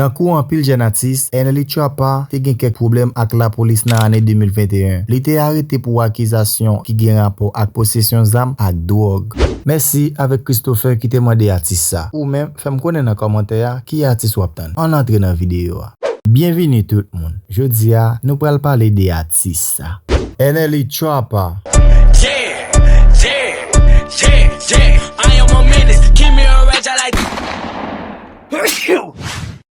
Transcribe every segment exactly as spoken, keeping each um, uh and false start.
Tankou anpil jèn atis, Enerly Choppa te gen kèk pwoblèm ak lapolis nan ane de mil venteyen. Li te arete pou akizasyon ki gen rapò ak posesyon zam ak dwòg. Mèsi avèk Christopher ki te mande atis sa. Ou menm, fè m konnen nan kòmantè a ki atis w ap tann. Ann antre nan videyo a. Byenvini tout moun. Jodi a, nou pral pale de atis sa. Enerly Choppa. Yeah, yeah, yeah, yeah. I am a menace. Keep me a rage, I like.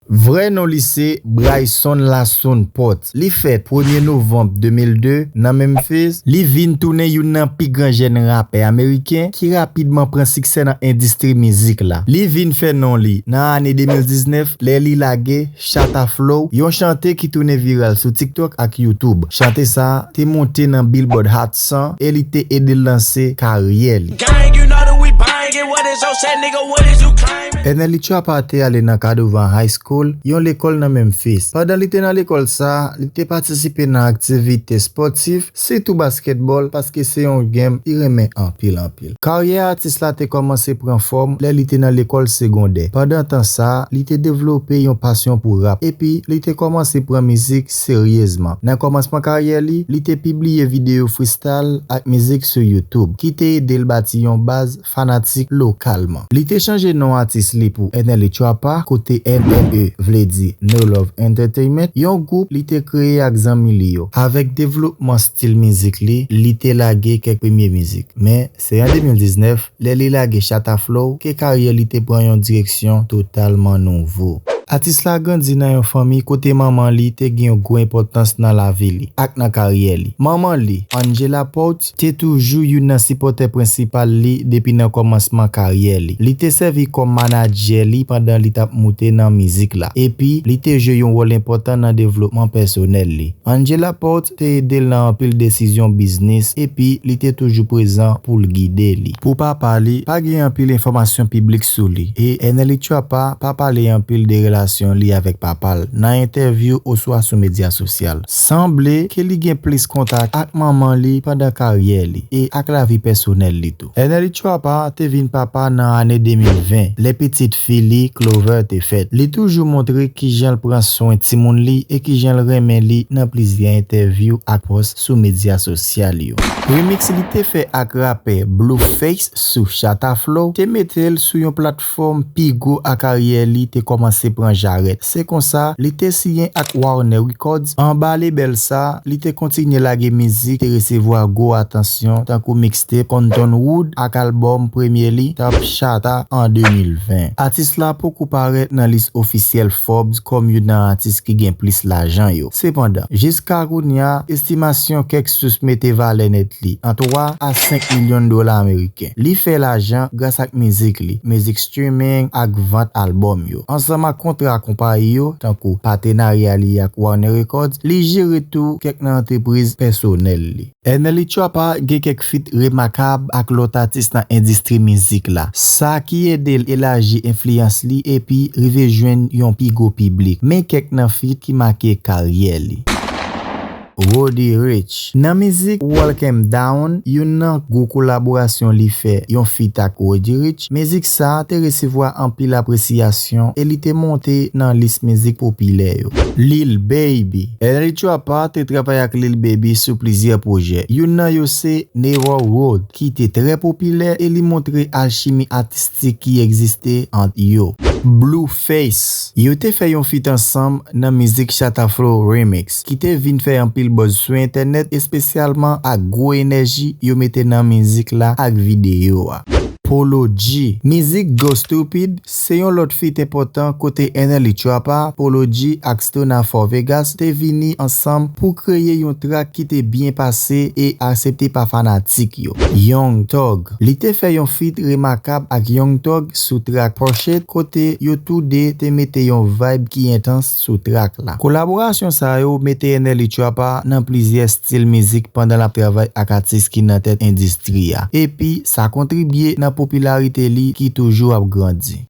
Vrè non li se Bryson Lassoun Potts. Li fèt premye novanm de mil de nan Memphis. Li vin tounen youn nan pi gran jèn rapè ameriken ki rapidman pran siksè nan endistri mizik la. Li vin fè non li nan ane de mil diznèf lè li lage Shatta Flow, yon chante ki tounen viral sou TikTok ak YouTube. Chante sa a te monte nan Billboard Hot san e li te ede l lanse karyè li. Gang, you know that we bangin'. What is your set, nigga? What is you claiming? Enerly Choppa te ale nan Cordova High School, yon lekòl nan Memphis. Pandan li te nan lekòl sa a, li te patisipe nan aktivite espòtif, sitou baskètbòl, paske se yon game li renmen anpil anpil. Karyè atis la te kòmanse pran fòm lè li te nan lekòl segondè. Pandan tan sa a, li te devlope yon pasyon pou rap, epi li te kòmanse pran mizik seryezman. Nan kòmansman karyè li, li te pibliye videyo freestyle ak mizik sou YouTube, ki te ede l bati yon baz fanatik lokalman. Li te chanje non atis li pou Enerly Choppa, kote N R E vle di No Love Entertainment, yon gwoup li te kreye ak zanmi li yo. Avèk devlopman stil mizik li, li te lage kèk premye mizik. Men, se an de mil diznèf, lè li lage Shatta Flow, ke karyè li te pran yon direksyon totalman nouvo. Atis la grandi nan yon fanmi kote manman li te gen yon gwo enpòtans nan lavi li ak nan karyè li. Manman li, Angela Potts, te toujou youn nan sipòtè prensipal li depi nan kòmansman karyè li. Li te sèvi kòm manadjè li pandan li t ap moute nan mizik la, epi li te jwe yon wòl enpòtan nan devlopman pèsonèl li. Angela Potts te ede l nan anpil desizyon biznis, epi li te toujou prezan pou l gide li. Pou papa li, pa gen anpil enfòmasyon piblik sou li, e Enerly Choppa pa pale anpil de relasyon li avèk papa l nan entèvyou oswa sou medya sosyal. Sanble ke li gen plis kontak ak manman li pandan karyè li e ak lavi pèsonèl li tou. Enerly Choppa te vin papa nan ane de mil ven, lè pitit fi li, Clover, te fèt. Li toujou montre kijan l pran swen timoun li e kijan l renmen li nan plizyè entèvyou ak pòs sou medya sosyal yo. Remix li te fè ak rapè Blueface sou Shatta Flow te mete l sou yon platfòm pi gwo a karyè li te kòmanse pran jarèt. Se konsa, li te siyen ak Warner Records. Anba lebèl sa, li te kontinye lage mizik, te resevwa gwo atansyon, tankou mixtape Compton Wood ak albòm premye li, Top Shatta, an de mil ven. Atis la poko parèt nan lis ofisyèl Forbes kòm youn nan atis ki gen plis lajan yo. Sepandan, jiska kounye a, estimasyon kèk sous mete valè nèt li an twa a senk milyon dola ameriken. Li fè lajan gras ak mizik li, mizik streaming ak vant albòm yo. Ansanm ak kontra konpayi yo, tankou patenarya li ak Warner Records, li jere tou kèk nan antrepriz pèsonèl li. Enerly Choppa gen kèk feat remakab ak lòt atis nan endistri mizik la, sa ki ede l elaji enfliyans li epi rive jwenn yon pi gwo piblik. Men kèk nan feat ki make karyè li. Roddy Ricch. Nan mizik Walk 'Em Down, youn nan gwo kolaborasyon li fè yon feat ak Roddy Ricch, mizik sa a te resevwa anpil apresyasyon e li te monte nan lis mizik popilè yo. Lil Baby. Enerly Choppa te travay ak Lil Baby sou plizyè pwojè. Youn nan yo se Narrow Road, ki te trè popilè e li montre alchimi atistik ki egziste ant yo. Blueface. Yo te fè yon feat ansanm nan mizik Shatta Flow Remix, ki te vin fè anpil buzz sou entènèt, espesyalman ak gwo enèji yo mete nan mizik la ak videyo a. Polo G. Mizik Go Stupid se yon lòt feat enpòtan kote Enerly Choppa, Polo G ak Stunna four Vegas te vini ansanm pou kreye yon track ki te byen pase e aksepte pa fanatik yo. Young Thug. Li te fè yon feat remakab ak Young Thug sou track Push It, kote yo tou de te mete yon vibe ki entans sou track la. Kolaborasyon sa yo mete Enerly Choppa nan plizyè stil mizik pandan l ap travay ak atis ki nan tèt endistri a. Epi, sa kontribye nan popilarite li ki toujou ap grandi.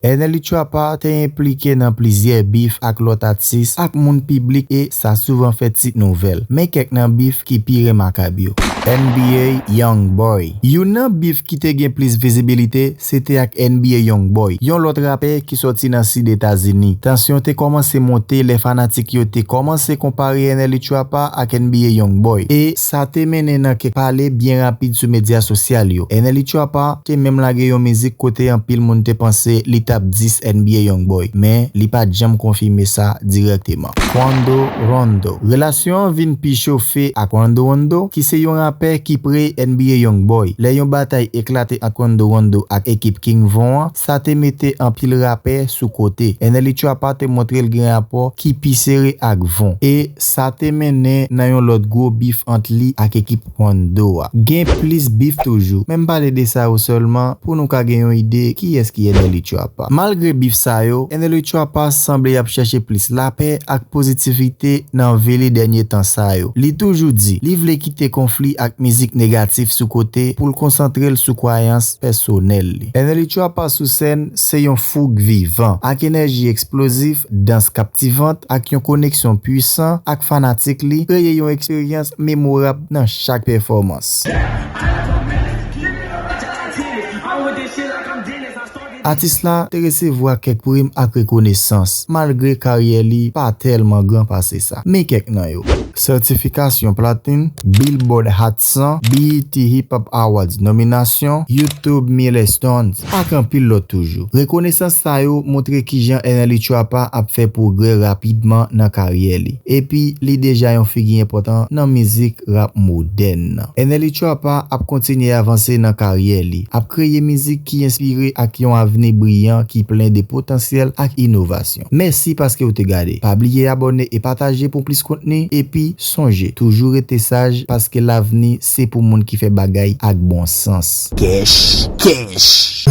Enerly Choppa te enplike nan plizyè bif ak lòt atis ak moun piblik e sa souvan fè tit nouvèl. Men kèk nan bif ki pi remakab yo. N B A Young Boy. Youn nan bif ki te gen plis vizibilite, se te ak N B A Young Boy, yon lòt rapè ki sòti nan Sid Etazini. Tansyon te kòmanse monte lè fanatik yo te kòmanse konpare N L E Choppa ak N B A Young Boy, e sa te mennen nan kèk pale byen rapid sou medya sosyal yo. N L E Choppa te menm lage yon mizik kote anpil moun te panse li t ap dis N B A Young Boy, men li pa t janm konfime sa dirèkteman. Quando Rondo. Relasyon an vin pi chofe ak Quando Rondo, ki se yon rapè ki pre N B A Young Boy. Lè yon batay eklate ant Quando Rondo ak ekip King Von an, sa te mete anpil rapè sou kote. N L E Choppa te montre l gen rapò ki pi sere ak Von, e sa te mennen nan yon lòt gwo bif ant li ak ekip Quando a. Gen plis bif toujou, men m pale de sa yo sèlman pou nou ka gen yon ide kiyès ki N L E Choppa. Malgre bif sa yo, N L E Choppa sanble ap chèche plis lapè ak pozitivite nan vi li dènye tan sa yo. Li toujou di li vle kite konfli ak mizik negatif sou kote pou l konsantre l sou kwayans pèsonèl li. N L E Choppa sou sèn se yon foug vivan, ak enèji eksplozif, dans kaptivant, ak yon koneksyon pwisan ak fanatik li, kreye yon eksperyans memorab nan chak pèfòmans. Atis la te resevwa kèk prim ak rekonesans, malgre karyè li pa tèlman gran pase sa. Men kèk nan yo: sètifikasyon platin, Billboard Hot san, B E T Hip Hop Awards nominasyon, YouTube Milestone, ak anpil lòt toujou. Rekonesans sa yo montre kijan N L E Choppa ap fè pwogrè rapidman nan karyè li. Epi, li deja yon figi enpòtan nan mizik rap modèn nan. N L E Choppa ap kontinye avanse nan karyè li, ap kreye mizik ki enspire ak yon avni briyan ki plen de potansyèl ak inovasyon. Mèsi paske w te gade. Pa bliye abòne e pataje pou plis kontni. Epi, sonje, toujou rete saj paske lavni se pou moun ki fè bagay ak bon sans. Kèch, kèch.